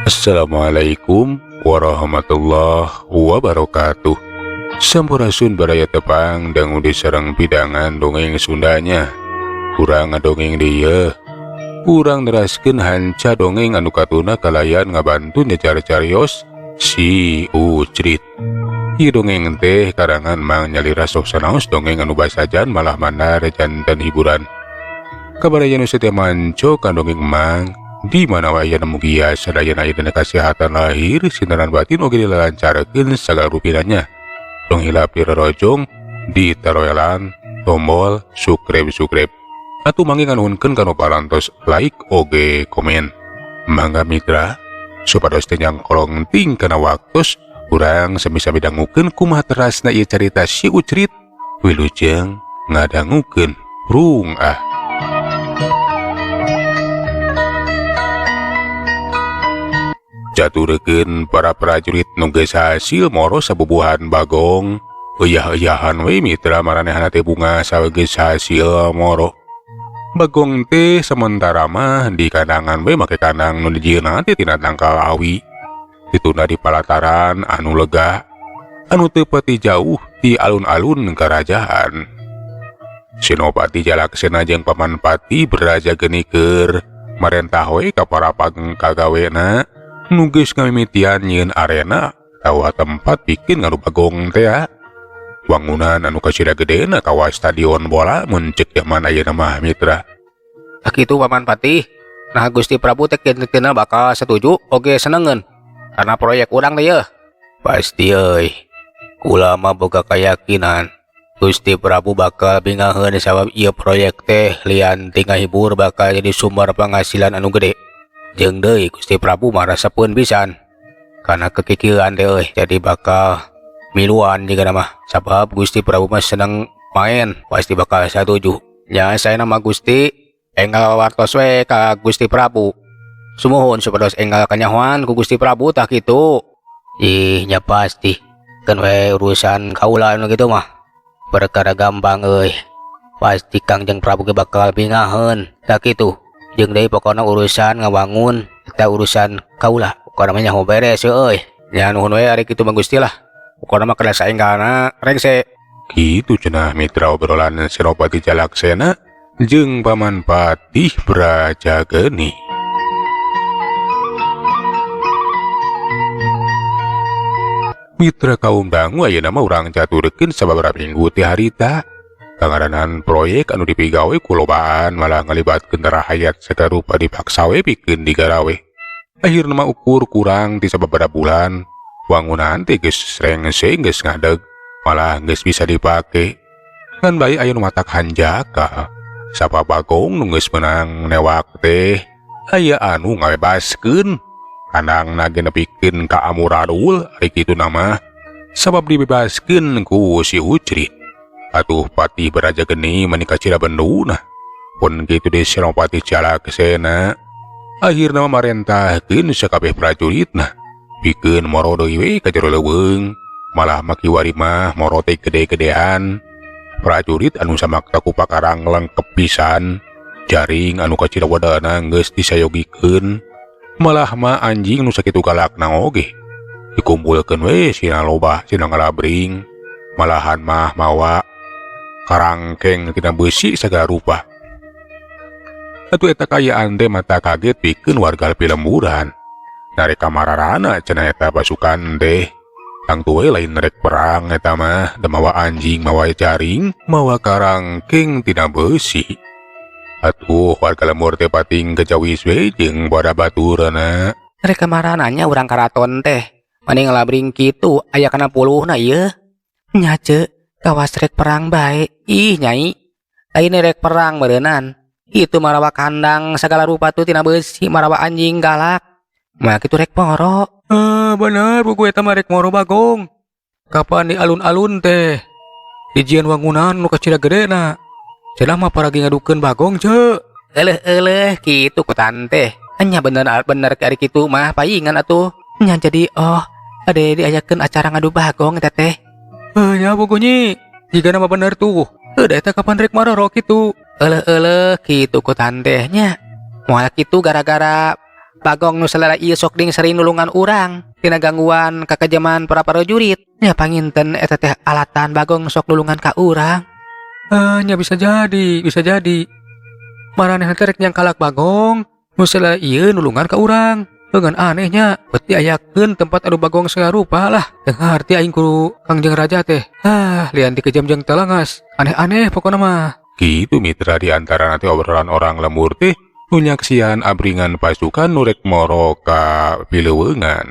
Assalamualaikum warahmatullahi wabarakatuh. Sampurasun, baraya tepang dangu di sareng pidangan dongeng Sundanya. Kurang ngadongeng dieu. Urang neraskeun hanca dongeng anu katuna kalayan ngabantu nyejar carios si Ucrit. Ieu dongeng teh karangan Mang Nyalira, sok sanaos dongeng anu basajan malah mandar janten hiburan. Kabaraya nu setia manco kan dongeng Mang di mana wae, mugia sadayana aya dina kasehatan lahir sinaran batin oge dilancarkeun sagala rupina. Tong hilap dirorojong di taroelan tombol subscribe subscribe atuh mangga nganuhunkeun kanu parantos like oge komen. Mangga, mitra, supados teu nyangkolong ting kana waktos, urang sami-sami dangukeun kumaha terasna ieu carita si Ucrit. Wilujeng ngadangukeun, rung ah. Jaturekeun para prajurit nu geus hasil moro sabubuhan Bagong. Uyah-uyahan we, mitra, maranehana teh bunga geus hasil moro Bagong teh. Sementara mah di kandangan we, make kandang nu dijieunna teh tina tangkal awi, ditunda di palataran anu lega anu teu pati jauh di alun-alun kerajaan. Senopati Jalaksena jeung Paman Pati Beraja Geni keur marentah we ka para pagawena nu geus ngamimitian nyieun arena atawa tempat bikin ngadu Bagong teh. Wangunan anu kacida gedena kawas stadion bola mun cek zaman ayeuna mah, mitra. Kitu, Paman Patih. Nah, Gusti Prabu teh kena bakal setuju oge senengeun karena proyek urang teh yeuh. Pasti euy. Kula mah boga keyakinan Gusti Prabu bakal bingaheun, sabab ieu proyek teh lian ti ngahibur bakal jadi sumber penghasilan anu gede. Jeung deui Gusti Prabu mah resepeun pisan karena kekikieuan teh euy, jadi bakal miluan juga mah, sabab Gusti Prabu mah seneng main, pasti bakal setuju. Ya, saya nama Gusti enggal wartos we ka Gusti Prabu. Sumuhun supados enggal kanyahoan ku Gusti Prabu, tah kitu. Ih, nya pasti. Kan we urusan kaula nu kitu mah. Perkara gampang euy. Pasti Kangjeng Prabu ge bakal bingaheun. Tah kitu. Jeung deui pokona urusan ngawangun eta urusan kaula. Pokona mah nyaho beres euy. Ya, nuhun we ari kitu mah, Gusti lah. Pokona mah kada saenggalna rengse. Gitu cenah, mitra, obrolan Senopati Jalaksena jeung Paman Patih Brajageni. Mitra kaum dangu, ayeuna mah urang caturkeun sababaraha minggu ti harita. Kangaranan proyek anu dipigawe ku lobaan malah ngalibatkeun rahayat sagarupa dipaksa we pikeun digarawe. Akhirna mah ukur kurang ti sababaraha bulan, wangunan teh geus rengse, geus ngadeg, malah geus bisa dipake. Ngan bae aya nu matak hanjaka. Sapa Bagong nu geus meunang newak teh aya anu ngabebaskeun. Kandangna ge nepikeun ka amuradul ari kitu mah, sabab dibebaskeun ku si Ucrit. Atuh Patih Beraja Geni mani kacida benduna. Pun kitu deui Senopati Jalaksena. Akhirna mah marentahkeun sakabeh prajuritna pikeun moro deui we ka jero leuweung. Malah makiwari mah moro teh gede-gedean. Prajurit anu samakta ku pakarang lengkep pisan. Jaring anu kacida wadana geus disayogikeun. Malah mah anjing nu sakitu galakna oge dikumpulkeun we sina loba sina ngalabring. Malahan mah mawa karangkeng tina beusi sagala rupa. Atuh eta kaayaan teh matak kaget pikeun warga pilemburan. Narek kamarana cenah eta pasukan teh. Tangtu we lain rek perang eta mah, da mawa anjing, mawa jaring, mawa karangkeng tina beusi. Atuh warga lembur teh pating kecawis we jeung pada baturna. Rek kamarananya urang karaton teh. Mani ngalabring kitu aya kana puluhna ieu. Nya, Ceu, kawas rek perang bae. Ih, Nyai. Lain rek perang meureunan. Itu marawa kandang segala rupa tuh tina beusi, marawa anjing galak. Mah kitu rek moro. Ah, bener buku eta mah rek moro Bagong. Kapan di alun-alun teh? Dijieun wangunan nu kacida gedena. Cenah mah paragi ngadukeun Bagong, Ceu. Eleh eleh kitu ku tante. Nya bener bener ari kitu mah paingan atuh. Nya jadi oh ade diayakeun acara ngadu Bagong eta teh. Eh, nya buku. Jika nama bener tuh. Udah eta kapan rek maroro kitu. Eleh eleh kitu ku tante nya. Moal kitu gara-gara Bagong nu salila ieu sok ding sering nulungan urang tina gangguan kakejaman para prajurit. Nya panginten eta teh alatan Bagong sok nulungan ka urang. Nya bisa jadi, bisa jadi. Maraneh teh rek nyangkalak Bagong nu salila ieu nulungan ka urang. Dengan anehnya, beti ayakeun tempat anu Bagong sarupa lah. Teu ngarti aing ku Kangjeng Raja teh. Ah, lian dikejam jeung telengas. Aneh-aneh pokona mah. Gitu mitra di antara nanti obrolan orang lembur teh nu nyaksian abringan pasukan nu rek moro ka pileuweungan.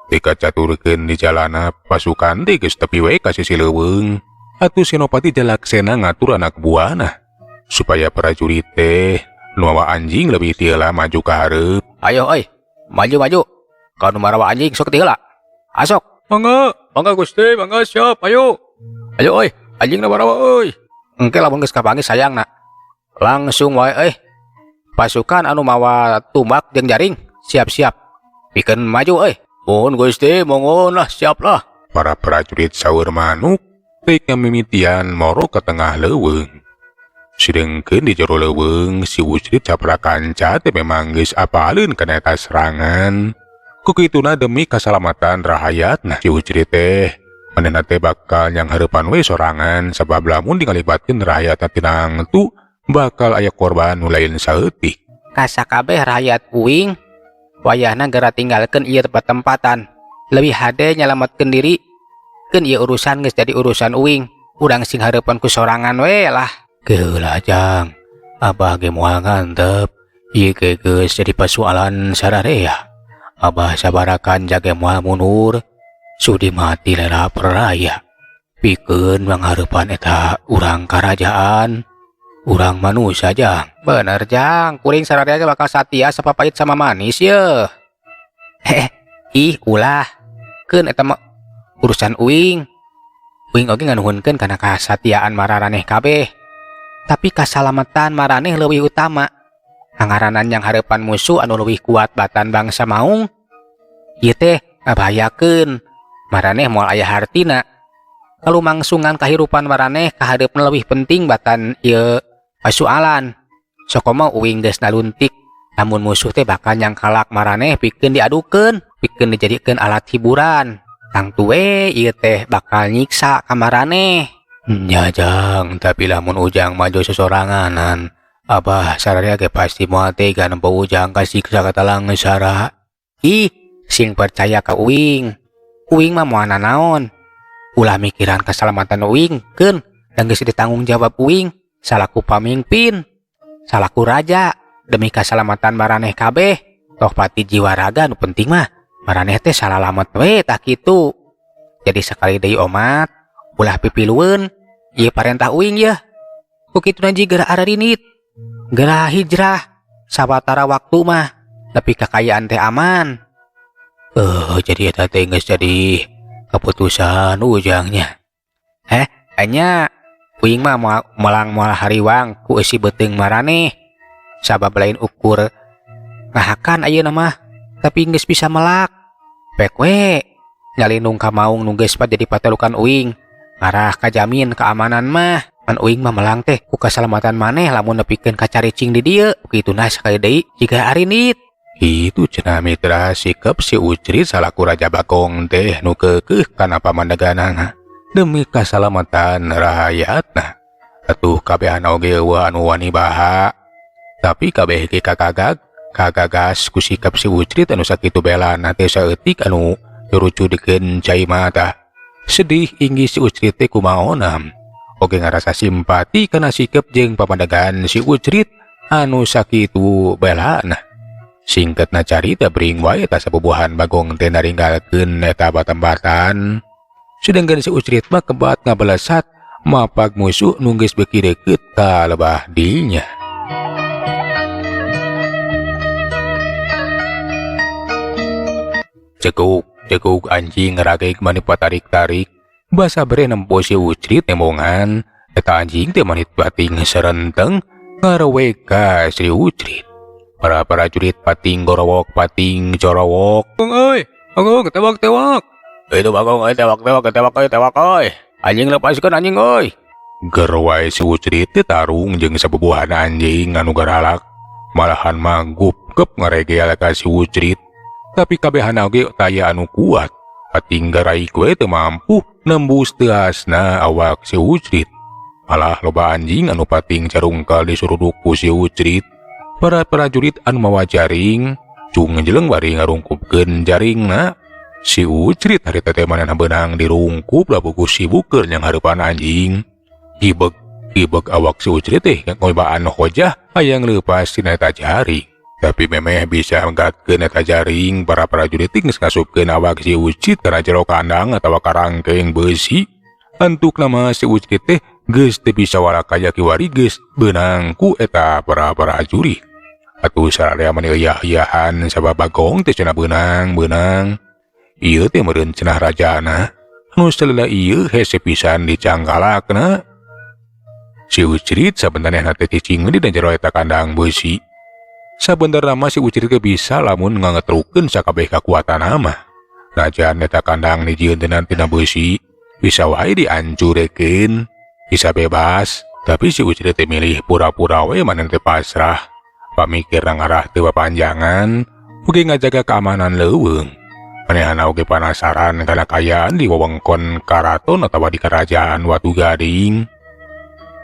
Tika caturkeun di jalana pasukan teh geus tepi we ka sisi leuweung. Atuh Senopati Jalaksena ngatur anak buahna supaya prajurit teh nu mawa anjing lebih ti heula maju ka hareup. Ayo euy, maju-maju. Ka nu marawa anjing sok ti heula. Asok. Mangga, mangga Gusti, mangga siap, ayo. Ayo euy, anjingna marawa euy. Engke lamun geus kapanggih sayangna. Langsung wae euy. Pasukan anu mawa tumbak jeung jaring siap-siap. Pikeun maju euy. Mohon Gusti, mohon lah, siap lah. Para prajurit saur manuk rek ngamimitian moro ke tengah leuweung. Sedengkeun di jero leuweung si Ucrit capra kanca teh memang geus apaleun kana eta serangan. Ku kituna demi kasalamatan rahayatna si Ucrit teh manehna teh bakal nyanghareupan we sorangan sabab lamun dingalibatkeun rahayatna tinangtu bakal aya korban nu lain saeutik. Kasakabeh rahayat uing wayahna geura tinggalkeun ieu tempat-tempatan. Leuwih hade nyalametkeun diri keun ieu urusan geus jadi urusan uing. Urang sing hareupan ku sorangan we lah. Geula Jang, abah ge moal ngantep. Ieu ge geus jadi pasualan sararea. Abah sabarakan jage moal mundur. Sudi mati lela peraya. Pikeun manghareupan eta urang karajaan, urang manusia Jang. Bener Jang, kuring sararea ge bakal satia sapapait sama manis ye. Heh, ih ulah. Keun eta mah urusan uing. Uing oge nganuhunkeun kana kasatiaan mararaneh kabeh. Tapi kasalamatan maraneh leuwih utama. Pangaranan yang hareupan musuh anu leuwih kuat batan bangsa maung. Ieu teh ngabahayakeun. Maraneh moal aya hartina. Kalumangsungan kahirupan maraneh kahareupna leuwih penting batan ieu pasualan. Sokomo uing geus naluntik, lamun musuh teh bakal nyangkalak maraneh pikeun diadukeun, pikeun dijadikeun alat hiburan. Tangtu we ieu teh bakal nyiksa ka maraneh. Nya Jang, tapi lamun Ujang maju sesoranganan, abah sararea ge pasti moal tega nempo Ujang kasiksa ka talangsara. Ih, sing percaya ka uing. Uing mah moal nanaon. Ulah mikiran keselamatan uing, keun dan geus ditanggung jawab uing salaku pamimpin, salaku raja demi keselamatan maraneh kabeh. Toh pati jiwa raga nu penting mah maraneh teh salalamet we tah kitu. Jadi sakali deui omat, ulah pipilueun ieu parentah uing yeuh. Ku kituna jiga ararinit, geura hijrah sawatara waktu mah tapi kakayaan teh aman. Jadi eta teh geus jadi keputusan Ujangnya. Enya uing mah moal moal hariwang ku eusi beuteung maraneh. Sabab lain ukur ngahakan ayeuna mah, tapi geus bisa melak. Pek we nyalindung ka maung nu geus jadi patalukan uing. Ngarah kajamin keamanan mah. Pan uing mah melang teh ku kasalamatan maneh lamun nepikeun ka caricing di dieu. Kituna sakali deui jiga arinit. Itu cenah mitra sikep si Ucrit salaku Raja Bagong teh nu keukeuh kana pamandeganana demi kasalamatan rahayatna. Atuh kabehan oge eueuh anu wani baha. Tapi kabeh ge kagagas ku sikap si Ucrit anu sakitu belana teh saeutik anu nyurucudikeun cai mata. Sedih inggih si Ucrit teh kumaona. Oge ngarasa simpati kana sikep jeung pamandegan si Ucrit anu sakitu belana. Singkatna carita bring wae ta sabubuhan Bagong teh naringgalkeun eta batembatan. Sedangkan si Ucrit mah kebat ngabalesat mapag musuh nu geus beuki deukeut ka lebah dinya. Cekuk, cekuk anjing ngeragek manip patarik-tarik. Basa bere nempo si Ucrit nembongan. Eta anjing teh manit bating serenteng ngarewek ka si Ucrit. Para prajurit pating gorowok pating corowok. Bagong euy, Bagong tewak-tewak. Itu Bagong euy tewak-tewak tewak euy tewak euy. Anjing lepaskeun anjing euy. Ger wae si Ucrit teh tarung jeung sabubuhan anjing anu garalak. Malahan mah gupgep ngaregel ka si Ucrit. Tapi kabehana oge taya anu kuat. Pating garaik we teu mampu nembus teasna awak si Ucrit. Malah loba anjing anu pating carungkal disuruduk ku si Ucrit. Para prajurit anu mawa jaring cung jeleng bari ngarungkupkeun jaringna. Si Ucrit harita teh manehna beunang dirungkup labuku sibuk keur nyanghareupan anjing. Gibeg gibeg awak si Ucrit teh ngobaan hojah hayang leupas tina eta jaring. Tapi memeh bisa nggatkeun eta jaring, para prajurit teh geus ngasupkeun awak si Ucrit kana jero kandang atawa karangkeng beusi. Antukna mah si Ucrit teh geus teu bisa walakaya kiwari geus beunang ku eta para prajurit. Atuh sararea mani euyahan sabab Bagong teh cenah beunang-beunang. Ieu teh meureun cenah rajana. Anu salila ieu hese pisan dicangkalakna. Si Ucrit sabentarna teh cicing di jero eta kandang beusi. Sabentarna mah si Ucrit teh bisa lamun ngangetrukeun sakabeh kakuatanna mah. Najan eta kandang dijieun tina beusi, bisa wae diancurekeun, bisa bebas. Tapi si Ucrit teh milih pura-pura we manehna teh pasrah. Pamikirna ngarah teu papanjangan, oge ngajaga keamanan leuweung. Manehna oge panasaran kana kaayaan di wewengkon karaton atawa di kerajaan Watu Gading.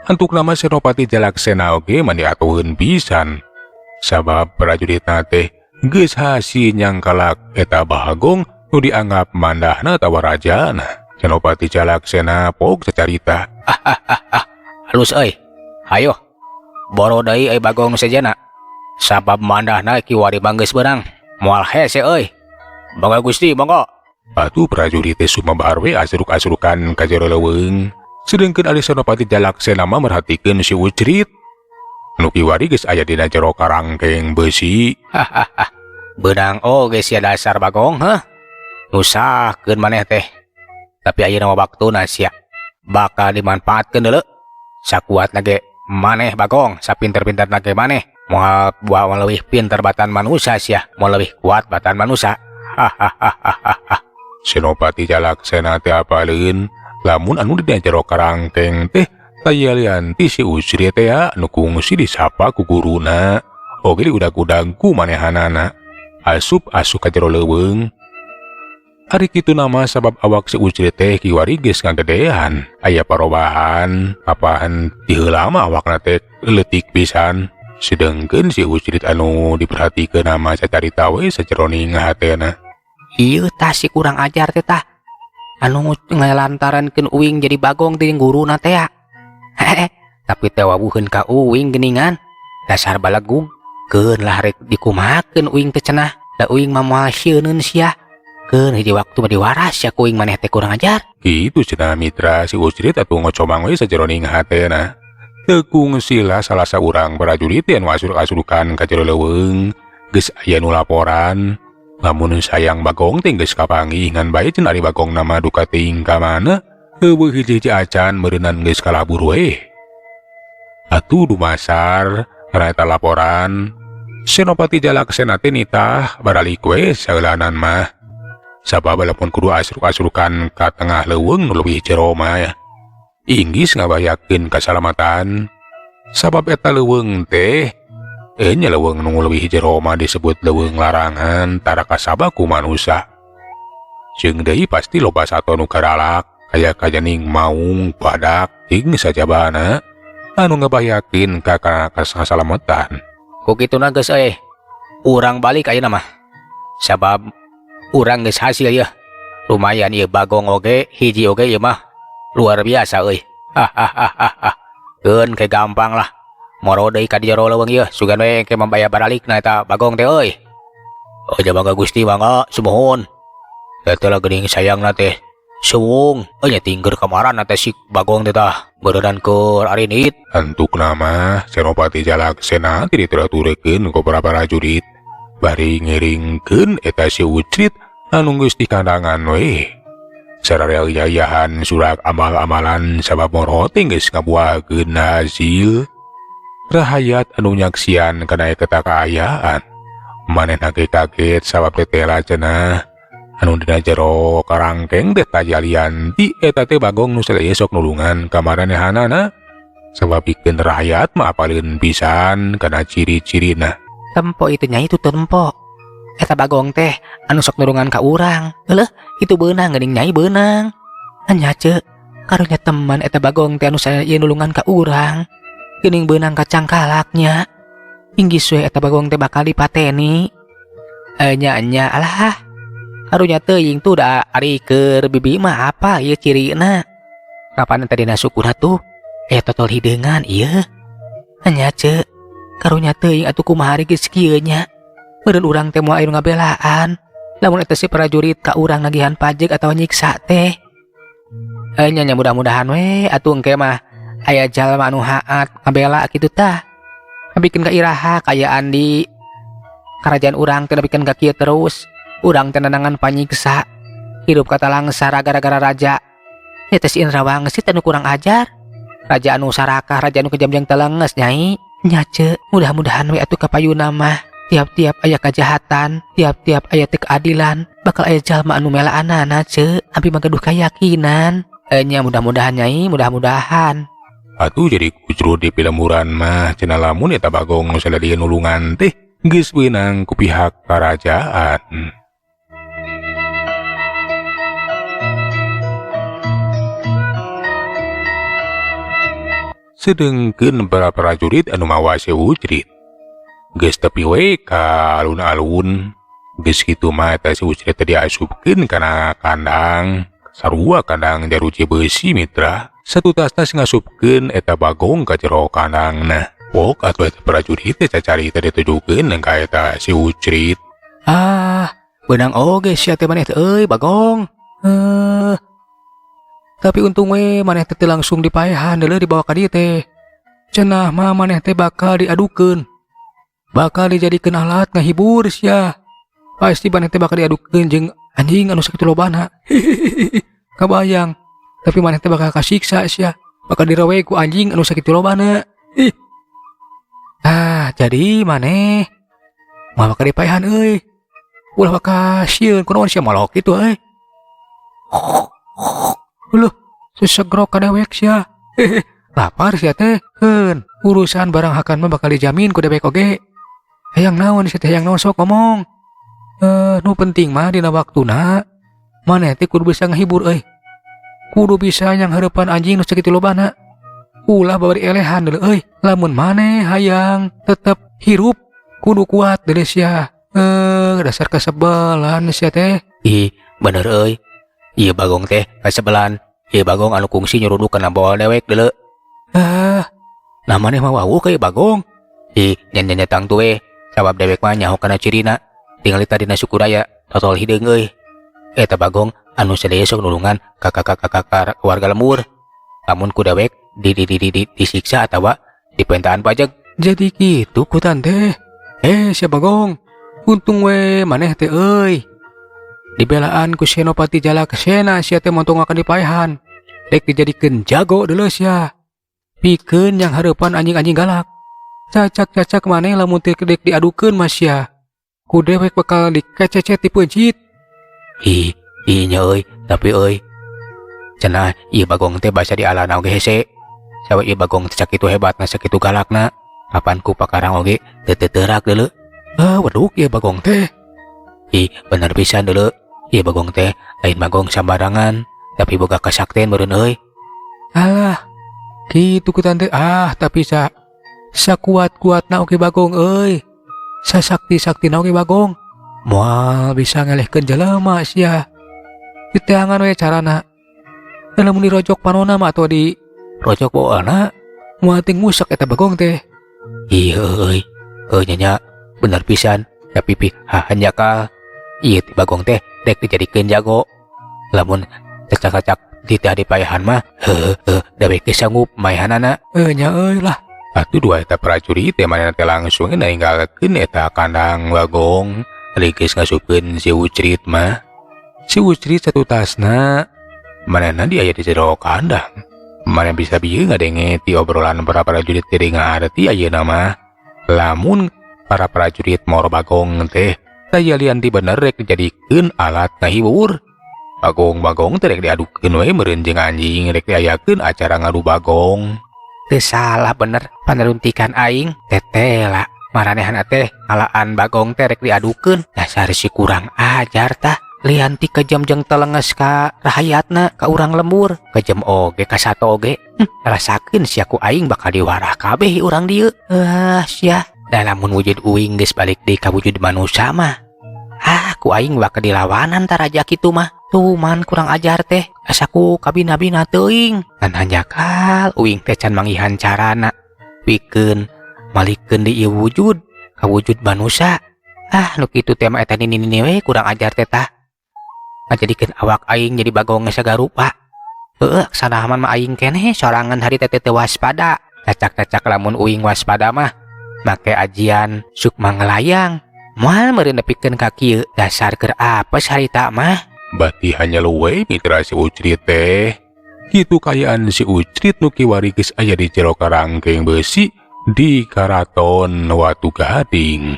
Antukna mah Senopati Jalaksena oge mani atuheun pisan. Sabab prajuritna teh geus hasil nyangkalak eta Bagong nu dianggap mandahna atawa rajana. Senopati Jalaksena pok sacarita. Halus euy. Hayo. Boro deui euy Bagong nu sejenna. Sabab mandahna kiwari mah geus beunang. Moal hese euy. Mangga Gusti, mangga. Atuh prajurit teh sumabar we asruk-asrukan ka jero leuweung. Sedengkeun ari Senopati Jalaksena mah merhatikeun si Ucrit. Nu kiwari geus aya dina jero karangkeng beusi. Hahaha. Beunang oge sia dasar Bagong, heuh. Nusahkeun maneh teh. Tapi ayeuna mah waktuna sia bakal dimanfaatkeun deuleu. Sakuatna ge maneh Bagong, sapinter-pinterna ge maneh. Moal moal leuwih pinter batan manusia sia, moal leuwih kuat batan manusia. Hahaha. Senopati Jalaksena teh apaleun lamun anu di jero karangkeng teh taya lian ti si Ucrit teh anu kungsi disapa ku guruna. Oge diudag-udag ku manehanana. Asup-asup ka jero leuweung. Ari kitu nama sabab awak si Ucrit teh kiwari geus ngagedean. Aya parobahan, apaan ti heula mah awakna teh leutik pisan. Sedengkeun si Ucrit anu diperhatikeun nama sacarita we sajeroning hatena. Ieu tah si kurang ajar teh tah. Anu ngalantarankeun uing jadi Bagong teh guruna teh ya. Hehe, tapi teh wawuheun ka uing geuningan. Dasar balegug, keun lah rek dikumahakeun uing teh cenah. Da uing mah moal sieuneun sia. Keun hiji waktu mah diwaras sia ku uing maneh teh kurang ajar. Kitu cenah mitra si Ucrit atuh ngocomang we sajeroning hatena. Teu kungsi lah salah saurang prajurit anu asruk-asrukan ka jero leuweung. Geus aya nu laporan. Lamun sayang Bagong teh geus kapanggih ngan bae cenah ari Bagong nama duka teuing ka mana. Eueuh hiji-hiji acan meureunan geus kalabur we. Atuh dumasar kana eta laporan. Senopati Jalaksena teh nitah baralik we saeulanan mah. Sabab lamun kudu asruk-asrukan ka tengah leuweung nu leuwih jero mah inggis ngabayakeun kasalamatan. Sabab eta leuweung teh nya leuweung nu leuwih jero mah disebut leuweung larangan tara kasaba ku manusa. Jeung deui pasti loba sato nu garalak kaya kajaning maung, badak, jeung sajabana anu ngabayakeun ka kasalamatan. Ku kituna geus euy. Urang balik ayeuna mah. Sabab urang geus hasil yeuh. Lumayan ieu Bagong oge, hiji oge ieu mah. Luar biasa euy. Hahaha. Keun ke gampang lah. Moro deui ka jero leuweung ieu, sugan we ke mambaya baralikna eta Bagong teh euy. Oh mangga Gusti mangga sumuhun. Eta lah geuning sayangna teh. Suwung, euy nya tingger kamaran teh si Bagong teh tah. Beureunan keur arinit. Antukna mah Senopati Jalaksena teh diturut-turekeun ku para prajurit. Bari ngiringkeun eta si Ucrit anu geus dikandangan we. Sararea yayahan surak amal-amalan sabab moro teh geus ngabuahkeun hasil. Rahayat anu nyaksian kana eta kaayaan. Manehna ge kaget sabab tetela cenah. Anu dina jero karangkeng teh tajalian ti eta teh Bagong nu sadaya sok nulungan ka maranehanana. Sabab pikeun rakyat mah apaleun pisan kana ciri-cirina. Tempo itu nyai itu tempo. Eta Bagong teh anu sok nulungan ka urang. Euleuh, itu beunang geuning nyai beunang. Anya ce, karunya teman eta Bagong teh anu saya ieu nulungan ka urang. Geuning beunang kacangkalaknya. Inggis we eta Bagong teh bakal dipateni. Nya nya alah. Karunya teuing tuh da ari keur bibi mah apa ieu cirina. Kapan tadi dina sukuna tuh? Totol hideungan ieu. Nya ce, karunya teuing atuh kumaha ari geus kieu nya. Meureun urang teh moal aya nu ngabelaan. Lamun eta si prajurit ka urang nagihan pajak atawa nyiksa teh. Nya nya mudah-mudahan we atuh engke mah aya jalma anu haat ngabela kitu tah. Bikin ka iraha kaayaan di kerajaan urang teh bikin ka kieu terus. Urang teh nanangan panyiksa. Hirup kata langsara gara-gara raja. Ya teh si Indra Wangsit anu kurang ajar. Raja anu sarakah, raja anu kejam jeung telenges nyai. Nya ce, mudah-mudahan we atuh kapayuna mah. Tiap-tiap aya kejahatan, tiap-tiap aya teu keadilan, bakal aya jalma anu melaanana ce. Abi mah gaduh kayakinan. Nya mudah-mudahan nyai, mudah-mudahan. Atuh jadi kujrut di pilemburan mah cenah lamun eta Bagong nu sadaya nulungan teh geus beunang ku pihak kerajaan. Sedengkeun para prajurit anu mawa si Ucrit geus tepi we ka alun-alun. Geus kitu mah eta si Ucrit teh diasupkeun kana kandang sarua kandang jaruji beusi mitra. Satutasna ngasupkeun eta Bagong ka jero kandangna. Pok atuh eta prajurit teh cacari teh ditujukeun ka eta si Ucrit. Ah, beunang oge sia teh maneh teh euy Bagong. Tapi untung we maneh teh langsung dipaehan deuleu dibawa ka dieu teh. Cenah mah maneh teh bakal diadukeun. Bakal dijadikeun alat ngahibur sia. Pasti maneh teh bakal diadukeun jeung anjing anu sakitu lobana. Kabayang. Tapi maneh teh bakal kasiksa sia. Bakal direwe ku anjing anu sakitu lobana. Ih. Ah, jadi maneh moal bakal dipaehan euy. Ulah bakal sieun kunaon sia molok kitu euy. Uluh, sesegrok ka dewek sia. Hehe, lapar sia teh. Heun, urusan barang hakan mah bakal dijamin ku dewek oge. Hayang naon sia teh, hayang naon sok ngomong. Nu penting mah dina waktuna maneh teh kudu bisa ngahibur euy. Kudu bisa nyanghareupan anjing nu sakitu lobana. Ulah babari elehan deuleu euy. Lamun maneh hayang tetep hirup kudu kuat deuleu sia. Dasar kasebelan sia teh. Ih, bener euy. Ieu Bagong teh kasebelan. Ieu Bagong anu kungsi nyuruduk kana bawal dewek deuleu. Ah, nah maneh mah wawuh ka ieu Bagong. Ih, nya-nya tangtu we. Sabab dewek mah nyaho kana cirina. Tingali tadi na suku raya totol hideung euy. Eta Bagong anu sadaya sok nulungan ka warga lembur. Lamun ku dewek di disiksa atawa dipentaan pajak. Jadi kitu ku tante. Sia Bagong. Untung we maneh teh euy. Dibelaan ku Senopati Jalak Sena sia teh montong akan dipaehan. Dek dijadikeun jago deuleu sia. Pikeun yang hareupan anjing-anjing galak. Cacak-cacak maneh lamun teu dek diadukeun mah sia. Ku dewek bakal dikececet dipeuncit. Ih, nya euy, tapi euy. Cenah ieu Bagong teh basa dialana oge hese. Sawe ieu Bagong teh sakitu hebatna sakitu galakna. Kapan ku pakarang oge teu teurak deuleu. Weduk ieu Bagong teh. Ih, bener pisan deuleu. Ieu Bagong teh lain Bagong sambarangan, tapi boga kasaktian meureun euy. Alah, kitu ku tante. Ah, tapi sakuat-kuatna oge Bagong euy. Sasakti-saktina oge Bagong. Moal bisa ngelehkeun jelema sia. Diteangan we carana. Lamun dirojok panona mah atawa di rojok bawaana, moal ting musak eta Bagong teh. Ih euy. Heuh nya nya, bener pisan. Tapi pi hanjakal. Ieu teh Bagong teh dek dijadikeun jago. Lamun cacak-cacak di teh dipaehan mah, heuh heuh dewek teh sanggup maehanana. Nya euy lah. Atuh dua eta prajurit teh manehna teh langsung ninggalkeun eta kandang Bagong. Geus ngasupkeun si Ucrit mah. Si Ucrit satutasna manehna di aya di jero kandang. Manehna bisa bieu ngadenge ti obrolan para prajurit teh ngarti ayeuna mah. Lamun para prajurit moro Bagong teh Taya lian ti bener rek dijadikeun alat ngahibur. Bagong-bagong teh rek diadukeun we meureun jeung anjing rek diayakeun acara ngadu bagong. Teu salah bener panaruntikan aing tetela. Maranehna teh ngalaan bagong teh rek diadukeun. Dasar si kurang ajar tah. Lian ti kejam jeung telenges ka rahayatna ka urang lembur. Kejam oge ka sato oge. Rasakeun sia ku aing bakal diwarah kabeh urang dieu. Sia. Da lamun wujud uing geus balik deui ka wujud manusia mah. Ah, ku aing bakal dilawanan ta raja kitu mah. Tuman kurang ajar teh. Asa ku kabina-bina teuing. Ngan hanjakal uing teh can manggihan carana. Pikeun malikeun di ieu wujud ka wujud manusia. Ah, nu kitu teh mah eta nini-nini we kurang ajar teh tah. Ngajadikeun awak aing jadi bagong sagarupa. Heueuh, sanaman mah aing keneh sorangan hari teh teu waspada. Cacak-cacak lamun uing waspada mah make ajian sukma ngelayang. Moal meureun nepikeun ka kieu dasar keur apes harita mah. Bati hanya luwe mitra si Ucrit teh. Kitu kayaan si Ucrit nu kiwari geus aya di jero karangkeng besi di Karaton Watu Gading.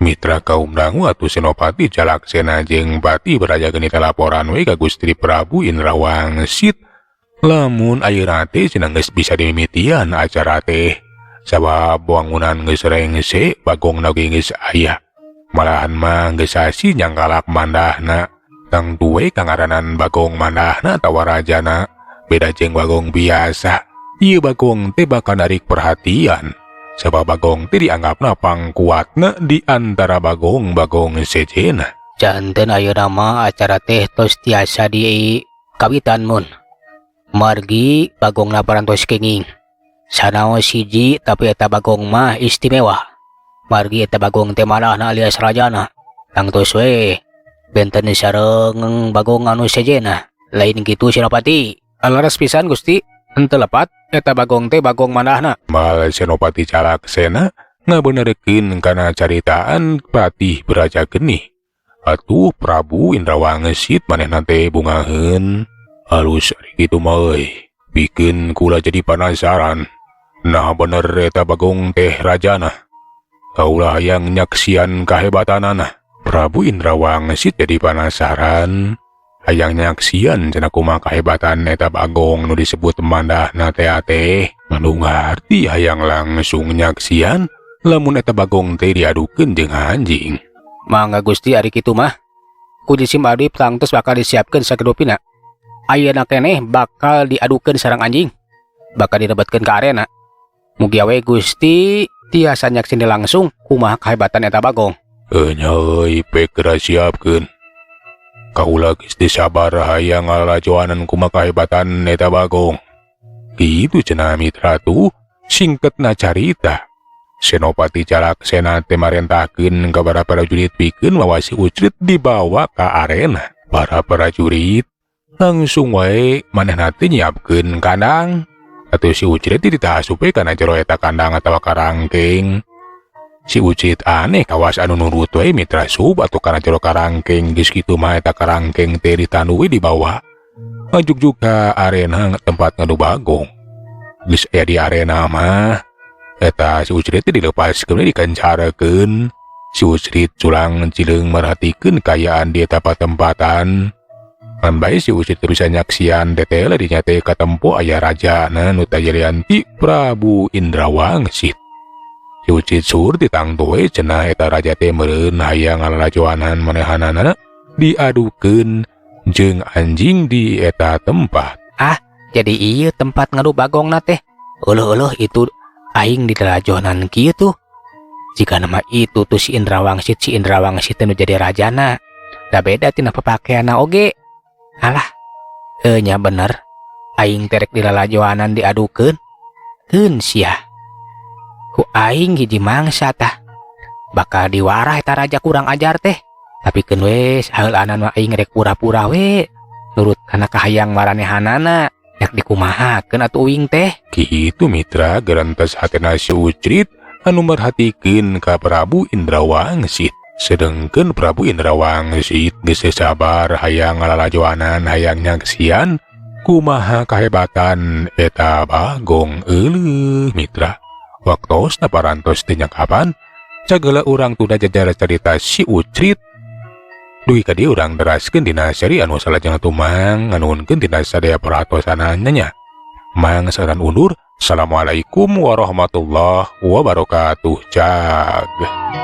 Mitra kaum dangu atuh Senopati Jalaksena jeung Pati baraja geni laporan we ka Gusti Prabu Indra Wangsit. Lamun ayeuna teh cenah geus bisa dimimitian acara teh. Sabab wangunan geus rengse bagongna oge geus aya. Malahan mah geus sasi nyangkalak mandahna. Tangtu we kangaranan bagong mandahna atawa rajana. Beda jeung bagong biasa. Ieu bagong teh bakal narik perhatian. Sabab bagong teh dianggapna pangkuatna di antara bagong-bagong sejenna. Janten ayeuna mah acara teh tos tiasa di kawitan mun. Margi bagongna parantos kenging. Sanaos hiji tapi eta bagong mah istimewa. Margi eta bagong teh malahna alias rajana. Tangtos we benten sareng bagong anu sejenna. Lain kitu Senopati. Leres pisan Gusti, henteu lepat eta bagong teh bagong manahna. Mal Senopati Jalaksena ngabenerkeun kana caritaan Patih Braja Geni. Atuh Prabu Indra Wangsit manehna teh bungaheun. Halus ari kitu mah euy. Bikin kula jadi penasaran. Nah bener eta bagong teh rajana. Kaulah hayang nyaksian kahebatanana. Prabu Indra Wangsit jadi penasaran. Hayang nyaksian cenah kumaha kahebatan eta bagong nu disebut mandahna teh teh. Manu ngarti hayang langsung nyaksian lamun eta bagong teh diadukeun jeung anjing. Mangga Gusti ari kitu mah. Ku jisim abdi tangtos bakal disiapkeun sakedupina. Ayeuna keneh bakal diadukeun sareng anjing. Bakal direbetkeun ka arena. Mugia we Gusti tiasa nyaksini langsung kumaha kahebatan eta bagong. Nya euy pek geura siapkeun. Kaula geus teu sabar hayang ngalajoanan kumaha kahebatan eta bagong. Kitu cenah mitra tuh singketna carita. Senopati Jalaksena teh marentahkeun ka para prajurit pikeun mawa si Ucrit dibawa ka arena. Para prajurit langsung wae manehna teh nyiapkeun kandang. Atuh si Ucrit teh ditasup we kana jero eta kandang atawa karangkeng. Si Ucrit aneh kawas anu nurut we mitra sub atuh kana jero karangkeng geus kitu mah eta karangkeng teh ditandu we dibawa. Ngajugjug ka arena tempat ngadu bagong. Geus aya di arena mah eta si Ucrit teh dilepaskeun we dikencarekeun. Si Ucrit culang cileung merhatikeun kaayaan di eta patempatan. Ngan bae si Ucrit teh bisa nyaksian detail dinya teh katempo aya rajana nu tayelian ti Prabu Indra Wangsit. Si Ucrit sur ditangtu we cenah eta raja teh meureun hayang ngalalajoanan manehanana diadukeun jeung anjing di eta tempat. Ah, jadi ieu tempat ngadu bagongna teh. Euleuh-euleuh itu aing dilalajoanan kieu tuh. Jika nama itu tuh si Indra Wangsit, si Indra Wangsit teh nu jadi rajana. Da beda tina papakeanna oge. Alah, nya bener. Aing terek dilalajoanan diadukeun. Keun sia. Ku aing hiji mangsa tah. Bakal diwarah eta raja kurang ajar teh. Tapi keun we saheulaanan mah aing rek pura-pura we. Nurut kana kahayang maranehanana. Rek dikumahakeun atuh uing teh. Kitu mitra gerentas hatena si Ucrit anu merhatikeun ka Prabu Indra Wangsit. Sedengkeun Prabu Indra Wangsit geus sabar hayang ngalalajoanan hayang nyaksian Kumaha kahebatan eta Bagong euleuh, mitra? Waktosna parantos teu nyakapan. Cagela urang tunda jajar carita si Ucrit. Dugi ka dieu urang teraskeun dina seri anu salajengna tumang nganuhunkeun tina sadaya perhatosanana nya. Mang saran undur. Assalamualaikum warahmatullahi wabarakatuh. Cag.